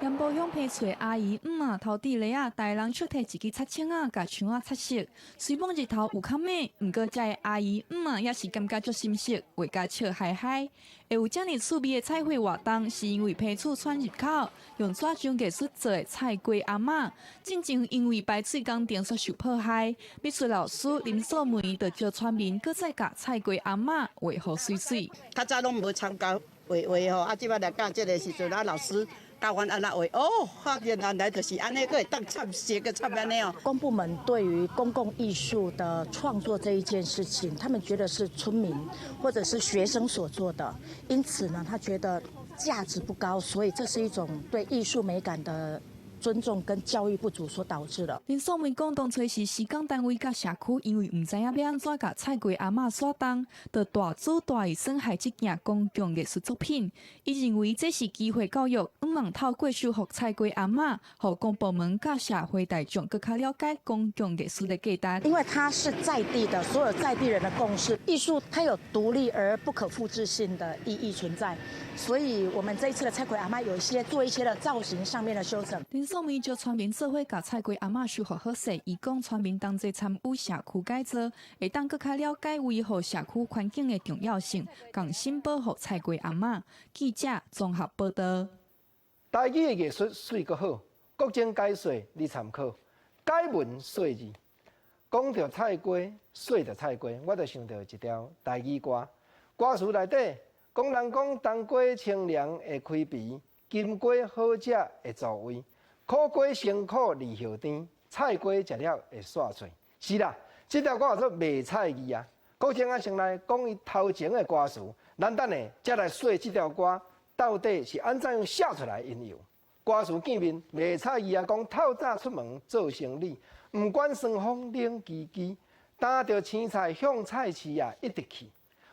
鹽埔鄉彭厝的阿姨姆仔頭佇犁仔，帶人手提一支擦清仔，共牆仔擦色。雖罔日頭有較猛，毋過遮的阿姨姆仔也是感覺足心適，畫甲笑嗨嗨。會有遮爾趣味的彩繪活動，是因為彭厝村入口用紙漿藝術做的菜雞阿嬤，進前因為排水工程所受破壞，美術老師林素梅就招村民閣再共菜雞阿嬤畫予媠媠。較早攏無參加畫畫吼，啊，這擺來教這个時陣，啊，老師教阮按怎畫，哦，發現原來就是按呢，閣會當插色，閣插按呢哦。公部門對於公共藝術的創作這一件事情，他們覺得是村民或者是學生所做的，因此呢，他覺得價值不高，所以這是一種對藝術美感的尊重跟教育不足所導致的。林素梅講，當初是施工單位佮社區，因為毋知影欲按怎共菜雞阿嬤雪冬，就大主大意損害這件公共藝術作品。伊認為這是機會教育，向望透過修復菜雞阿嬤，予公部門佮社會大眾閣較了解公共藝術的價值。因為它是在地的，所有在地人的共識。藝術它有獨立而不可複製性的意義存在，所以我們這一次的菜雞阿嬤有一些做一些的造型上面的修整。林素梅就村民做伙共菜雞阿嬤修復好勢，伊講村民同齊參與社區改造，會當閣較了解維護社區環境的重要性，共心保護菜雞阿嬤。記者綜合報道。台語的藝術媠閣好，國情解說你參考，解文說字。講著菜雞，說著菜雞，我就想著一條台語歌，歌詞內底講人講冬瓜清涼會開鼻，金瓜好食會助胃，苦瓜辛苦利後甜，菜雞食了會煞喙。是啦，這條歌叫做賣菜字啊。國情啊，先來講伊頭前的歌詞，咱等下才來說這條歌到底是按怎樣寫出來的緣由。歌詞見面賣菜字啊，講透早出門做生理，毋管霜風冷吱吱，擔著青菜向菜市啊一直去，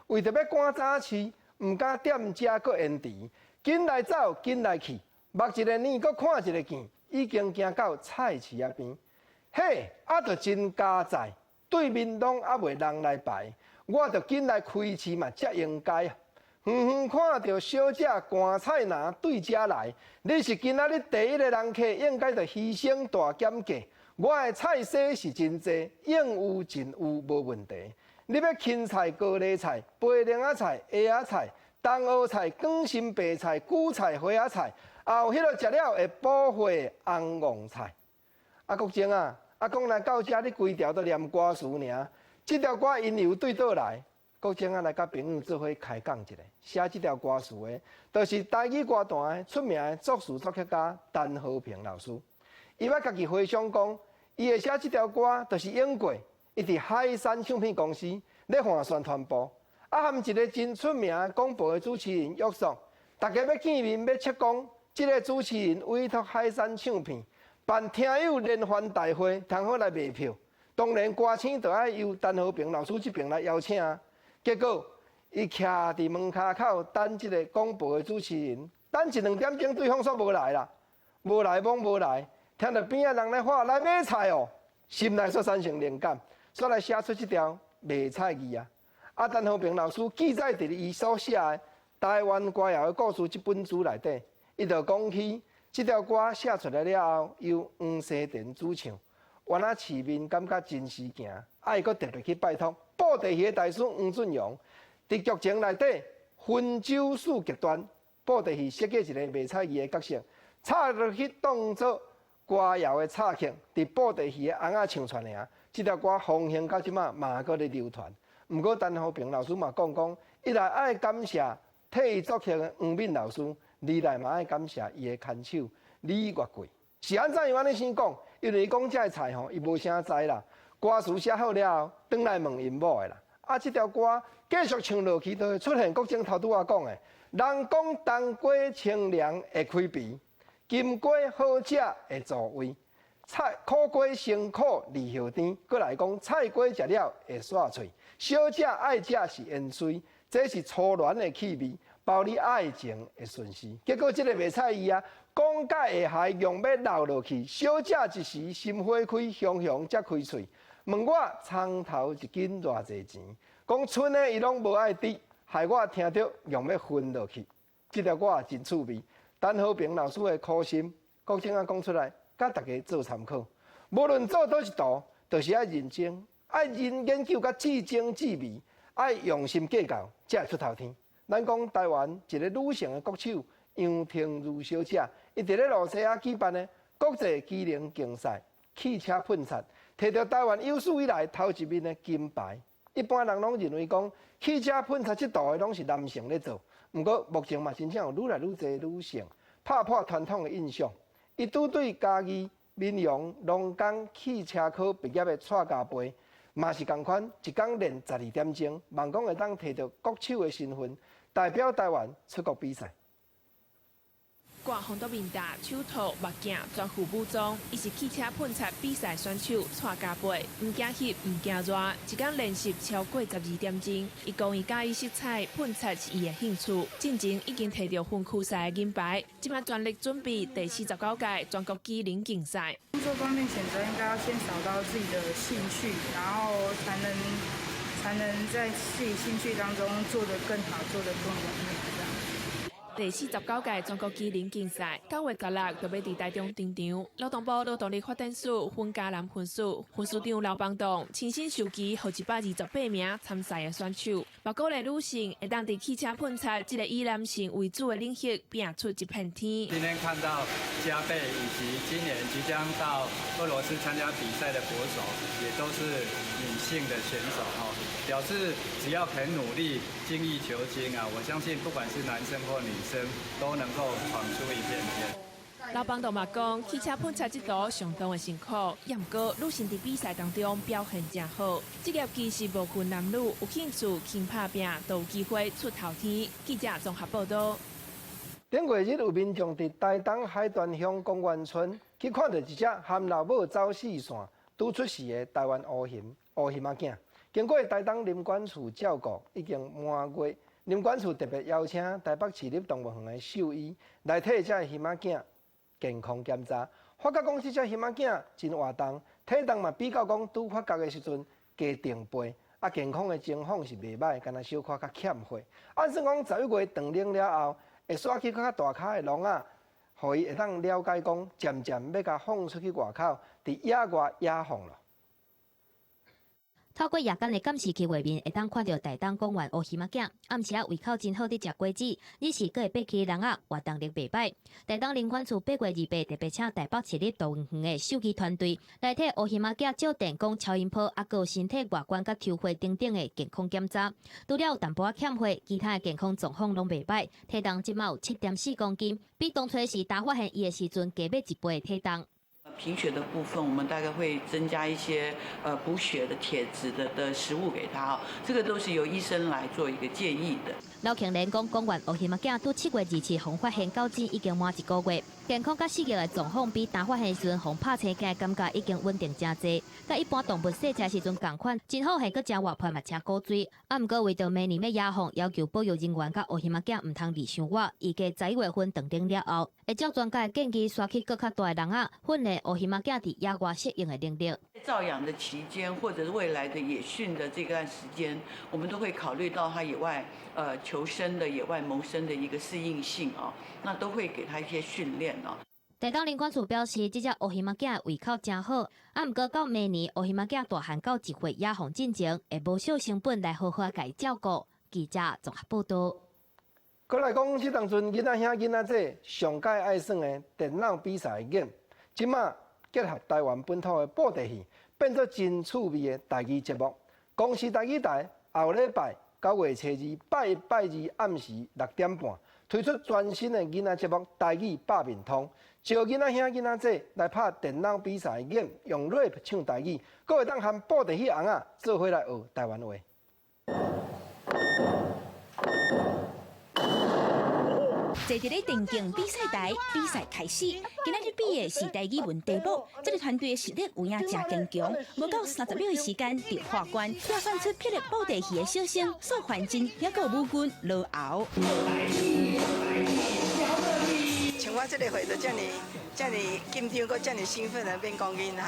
為著欲趕早市，毋敢踮遮閣延遲，緊來走，緊來去，目一个耳，閣看一个見，已經行到菜市仔邊。嘿，啊，著真佳哉，對面攏猶未人來排，我著緊來開市嘛，才應該啊。遠遠看著小姐趕菜籃對遮來，你是今仔日第一个人客，應該著犧牲大減價。我的菜色是真濟，應有盡有，無問題。你欲芹菜、高麗菜、白蓮仔菜、蚵仔菜、冬蚵菜、捲心白菜、韭菜、花仔菜，也有彼个食了會補血的紅黃菜。啊，國情啊，啊，講來到遮，你規條都念歌詞爾，這條歌因由對佗來？國情啊，來佮朋友做伙開講一下，寫這條歌詞的，就是台語歌壇出名的作詞作曲家陳和平老師。伊捌家己回想講，伊會寫這條歌，就是經過伊佇海山唱片公司咧換宣傳部，啊，含一个真出名廣播的主持人約束，大家欲見面欲切講，這个主持人委託海山唱片辦聽友聯歡大會，通好來賣票。當然歌星就愛由陳和平老師這邊來邀請啊。結果，伊徛佇門跤口等這个廣播的主持人，等一兩點鐘，對方煞無來啦，無來罔無來，聽著邊仔人咧喊來買菜哦，心內煞產生靈感，煞來寫出這條賣菜字啊。啊，陳和平老師記載佇伊所寫的《台灣歌謠的故事》這本書內底，伊就講起這條歌寫出來了後，由黃西田主唱，原來市面感覺真時行，啊，伊閣特別去拜託布袋戲的大師黃俊陽，佇劇情內底分州四極端，布袋戲設計一個賣菜字的角色，插落去當做歌謠的插曲，佇布袋戲的尪仔唱出來爾，這條歌風行到這馬嘛閣咧流傳。毋過陳和平老師嘛講講，一來愛感謝替伊作曲的黃敏老師，二來嘛愛感謝伊的牽手李月桂。是按怎樣按呢先講？因為伊講這个菜吼，伊無啥知啦。歌詞寫好了後，轉來問𪜶某的啦。啊，這條歌繼續唱落去，就會出現國情頭拄仔講的，人講冬瓜清涼會開鼻，金瓜好食會助胃，菜苦瓜辛苦利後甜，閣來講菜瓜食了會煞喙，小姐愛食是緣隨，這是初戀的氣味，包你愛情的順序。結果這个賣菜伊啊，講甲會害用欲流落去，小姐一時心花開，雄雄才開喙，問我蔥頭一斤偌濟錢？講賰的伊攏無愛滴，害我聽著用欲昏落去。這條歌真趣味，陳和平老師的苦心，國情仔講出來，共大家做參考。無論做佗一途，就是愛認真，愛認研究甲至精至微，愛用心計較，才會出頭天。咱講台灣一个女性的國手楊婷如小姐，伊佇咧露西亞舉辦的國際機能競賽汽車噴漆，摕著台灣有史以來頭一面的金牌。一般人攏認為講汽車噴漆這道的攏是男性咧做，毋過目前嘛真正有愈來愈濟女性拍破傳統的印象。伊拄對嘉義民雄龍崗汽車科畢業的蔡家培，嘛是仝款，一工練12點鐘，望講會當摕著國手的身份，代表台灣出國比賽。掛防毒面罩、手套、目鏡，全副武裝。伊是汽車噴漆比賽選手蔡家貝，毋驚翕，毋驚熱，一工練習超過12點鐘。伊講伊佮意色彩，噴漆是伊的興趣。進前已經提著分區賽的銀牌，這擺全力準備第49屆全國機能競賽。工作方面選擇應該要先找到自己的興趣，然後才能在自己興趣當中做得更好，做得更完美。這樣。第49屆全國機能競賽9月16就欲佇台中登場。勞動部勞動力發展署分嘉南分署分署長劉邦棟親身授旗，予128名參賽的選手，嘛鼓勵女性會當佇汽車噴漆這个以男性為主的領域拼出一片天。今天看到嘉貝以及今年即將到俄羅斯參加比賽的國手，也都是女性的選手哈，表示只要肯努力、精益求精啊，我相信不管是男生或女生都能夠闖出一片天。老邦都嘛講，汽車噴漆這途相當的辛苦，也毋過女性佇比賽當中表現誠好。職業其實無分男女，有興趣肯拍拚，都有機會出頭天。記者綜合報道。頂月日有民眾佇台東海端鄉公園村去看著一隻含老母走四線拄出世的台灣烏熊烏熊仔囝，經過台東林管處照顧，已經滿月。林管處特別邀請台北市立動物園的獸醫來替這隻熊仔囝健康檢查，發覺講這隻熊仔囝真活動，體重嘛比較講拄發覺的時陣加重倍，啊健康的情況是袂䆀，敢若小可較欠血。按算講11月斷奶了後，會徙去較大跤的籠仔，予伊會當了解講，漸漸欲共放出去外口，佇野外野放囉。透過夜間的監視器畫面，會當看著台東公園烏熊仔囝，暗時仔胃口真好，佇食果子，日時閣會爬起籠仔，活動力袂䆀。台東林管處8月28特別請台北市立動物園的獸醫團隊來替烏熊仔囝照電光、超音波，抑閣有身體外觀佮抽血等等的健康檢查。除了有淡薄仔欠血，其他的健康狀況攏袂䆀。體重這擺有7.4公斤，比當初時剛發現伊的時陣加碼一倍的體重。貧血的部分，我們大概會增加一些補血的鐵質的食物給他哦，這個都是由醫生來做一個建議的。老慶連講，公園烏熊仔囝拄7月27予發現到今已經滿一個月，健康佮適應的狀況比剛發現時陣予拍青鏡的感覺已經穩定誠濟。佮一般動物細隻時陣仝款，真好現閣誠活潑嘛誠古錐。啊，毋過為著明年欲野放，要求保育人員佮烏熊仔囝毋通離傷倚。預計11月份斷奶了後，會照專家的建議，徙去閣較大的籠仔，訓練烏熊仔囝佇野外適應的能力。照養的期間，或者是未來的野訓的這段時間，我們都會考慮到他野外求生的、野外謀生的一個適應性哦，那都會給他一些訓練哦。台東林管處表示，這隻烏熊仔囝胃口誠好，啊，毋過到明年烏熊仔囝大漢到1歲野放進前，會無少成本來好好共伊照顧。記者綜合報道。閣來講，這當陣囡仔兄囡仔姊上蓋愛耍的電腦比賽 game，這馬結合台灣本土的布袋戲，變做真趣味的台語節目。公視台語台後禮拜9月初2拜一拜二暗時6點半推出全新的囡仔節目《台語百面通》，招囡仔兄囡仔姊來拍電腦比賽 game，用 rap 唱台語，閣會當和布袋戲尪仔做伙來學台灣話。坐佇咧電競比賽台，比賽開始。今仔日比的是台語文題目，這个團隊的實力有影誠堅強，無夠30秒的時間就破關，票選出霹靂布袋戲的小生蘇環真，抑閣有武軍羅甌。像我這个歲就遮爾遮爾緊張，閣遮爾興奮的免講囡仔，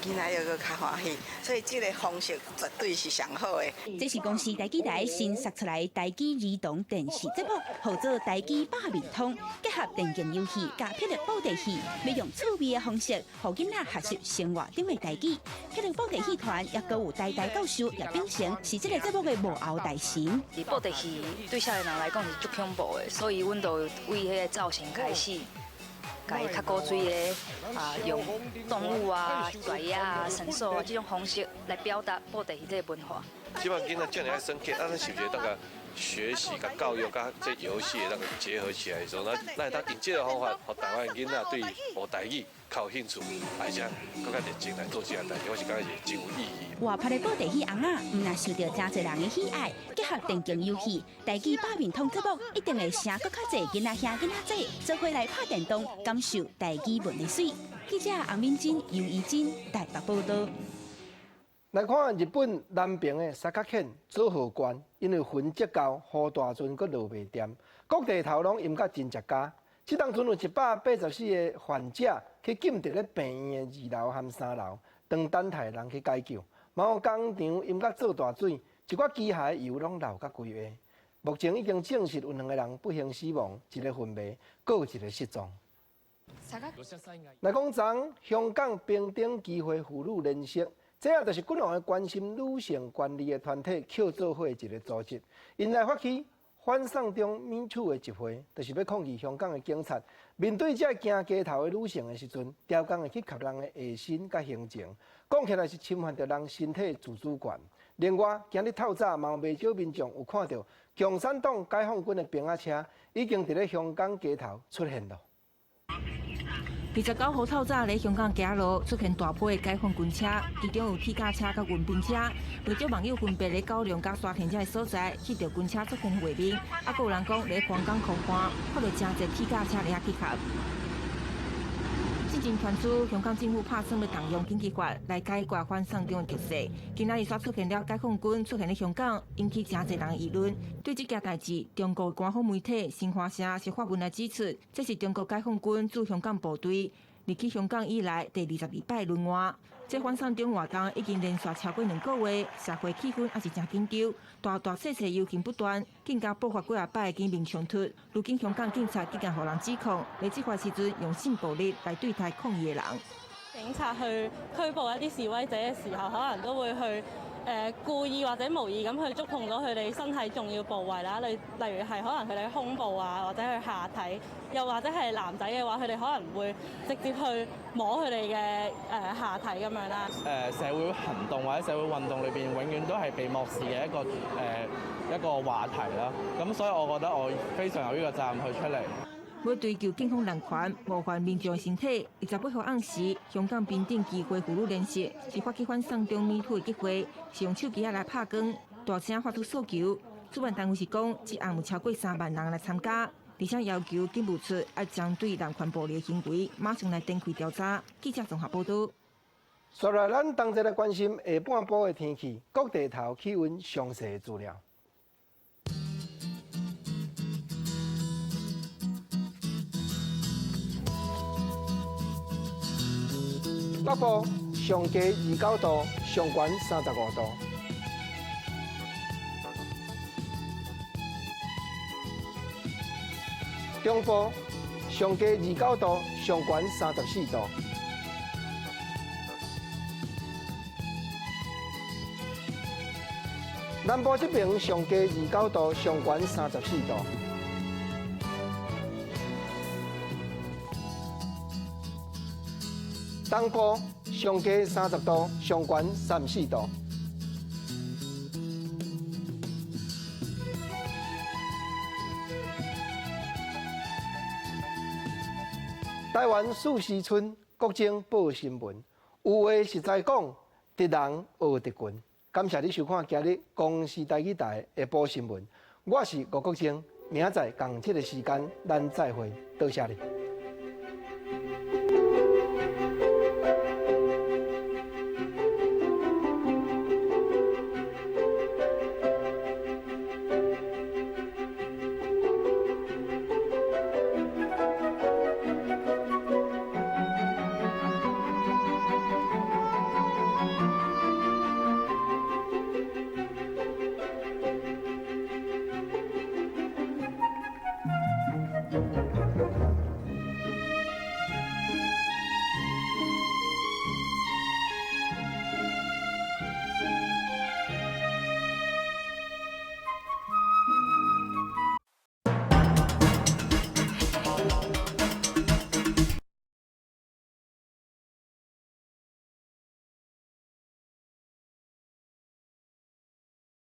囡仔猶閣較歡喜，所以這个方式絕對是上好的。這是公視台語台新殺出來台語兒童電視節目，號做台語百面通，結合電競遊戲佮霹靂布袋戲，欲用趣味的方式，予囡仔學習生活中的台語。霹靂布袋戲團抑閣有台大教授葉秉成，是這个節目的幕後大神。布袋戲對少年人來講是足恐怖的，所以阮就為彼个造型開始。共伊較古錐的啊，用動物啊、怪啊、神獸啊這種方式來表達布袋戲這个文化。這擺囡仔遮爾愛耍 game，啊，咱是毋是會當共學習、佮教育、佮這遊戲會當結合起來的時候，咱會當用這个方法，予台灣囡仔對學台語較有興趣，而且閣較熱情來做這項代誌，我是感覺是真有意義。活潑的布袋戲尪仔，毋但受著誠濟人的喜愛，結合電競遊戲，台語百面通節目一定會成閣較濟囡仔兄囡仔姊做伙來拍電動，感受台語文的媠。記者洪敏珍、尤怡珍台北報導。來看日本南平的佐賀縣佐賀縣，因為雲積厚，雨大陣閣落袂恬，各地頭攏淹甲真濟家。這當陣有184個患者去禁佇咧病院的二樓和三樓，當等待人去解救。嘛有工廠淹甲做大水，一寡機械油攏流甲規下。目前已經證實有兩個人不幸死亡，一個昏迷，閣有一個失蹤。來講，昨香港平等機會婦女聯席。這也就是幾項關心女性權利的團體扣做伙一個組織，𪜶來發起反送中 MeToo 的集會，就是欲抗議香港的警察面對這行街頭的女性的時陣，刁工會去𤛥人的下身佮胸前，講起來是侵犯著人身體自主權。另外，今日透早嘛有袂少民眾有看著共產黨解放軍的兵仔車已經佇咧香港街頭出現囉。29號透早，佇香港街路出現大批的解放軍車，其中有鐵甲車佮運兵車。不少網友分別佇九龍佮沙田這个所在，翕著軍車出現畫面。啊，閣有人講佇黃岡湖畔看著誠濟鐵甲車佇遐集合。之前傳出香港政府拍算欲動用緊急法來解決反送中的局勢，今仔日煞出現了解放軍出現佇香港，引起誠濟人議論。對這件代誌，中國官方媒體新華社是發文來指出，這是中國解放軍駐香港部隊入去香港以來第22擺輪換。這反送中活動已經連續超過兩個月，社會氣氛也是誠緊張，大大細細遊行不斷，更加爆發幾仔擺警民衝突。如今香港警察竟然予人指控，佇執法時陣用性暴力來對待抗議的人。警察去拘捕一啲示威者嘅時候，可能都會去故意或者無意咁去觸碰到佢哋身體重要部位啦，例如係可能佢哋胸部啊，或者佢下體，又或者係男仔嘅話，佢哋可能會直接去摸佢哋嘅下體咁樣啦。社會行動或者社會運動裏邊，永遠都係被漠視嘅一個話題啦。咁所以我覺得我非常有呢個責任去出嚟。欲追究警方濫權冒犯民眾身體，28號暗時，香港平等機會婦女聯席是發起反送中 MeToo 的集會，是用手機仔來拍光，大聲發出訴求。主辦單位是講，這項有超過3萬人來參加，而且要求警務處愛針對濫權暴力的行為，馬上來展開調查。記者綜合報導。接來，咱同齊來關心下半晡的天氣，各地頭氣溫詳細的資料。北部上低29度，上懸35度。中部上低29度，上懸34度。南部這邊上低29度，上懸34度。東部上低30度，上懸34度。台灣四時春國政報新聞，有話實在講，直人學直群。感謝你收看今日公視台語台的下晡新聞，我是吳國正，明仔載仝這个時間，咱再會，多謝你。